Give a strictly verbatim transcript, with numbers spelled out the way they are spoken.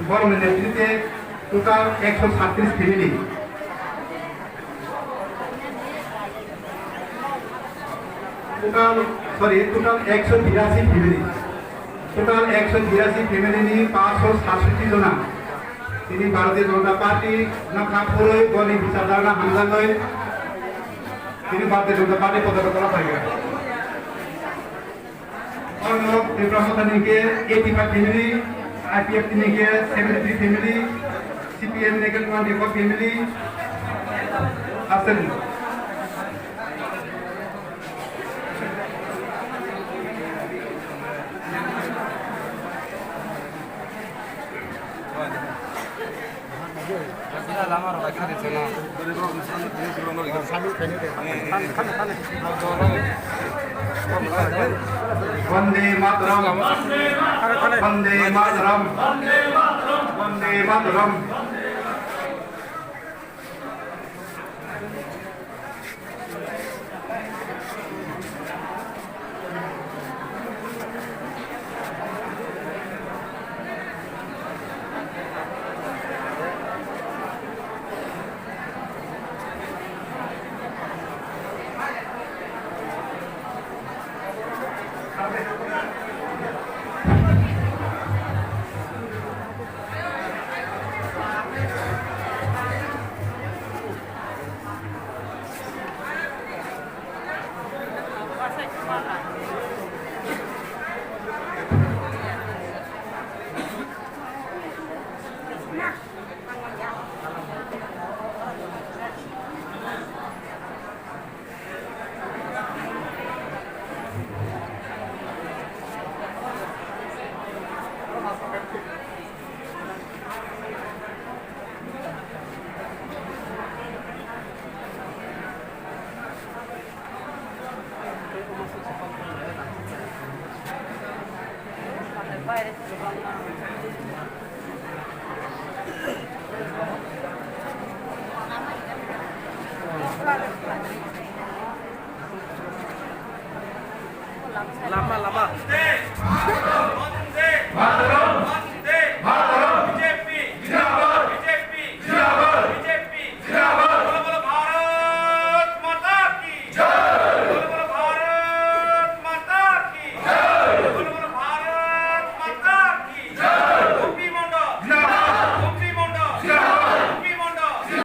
Borokni netrite total ekso satris family. Total, sorry, total ekso birasi family. Total ekso birasi family ni paanch sho satshoti jona. Tini Bharatiya Janata Party no kha phurwi boni bichar dharna hamjaknai. Tini Bharatiya Janata Party podagra kora phaiga. Ono Tipra Motha ni ke eighty five family, I P F T ni ke seventy three family, C P M ni ke twenty four family, aswk. Vande Mataram. Vande Mataram. Vande Mataram. Lama, lama.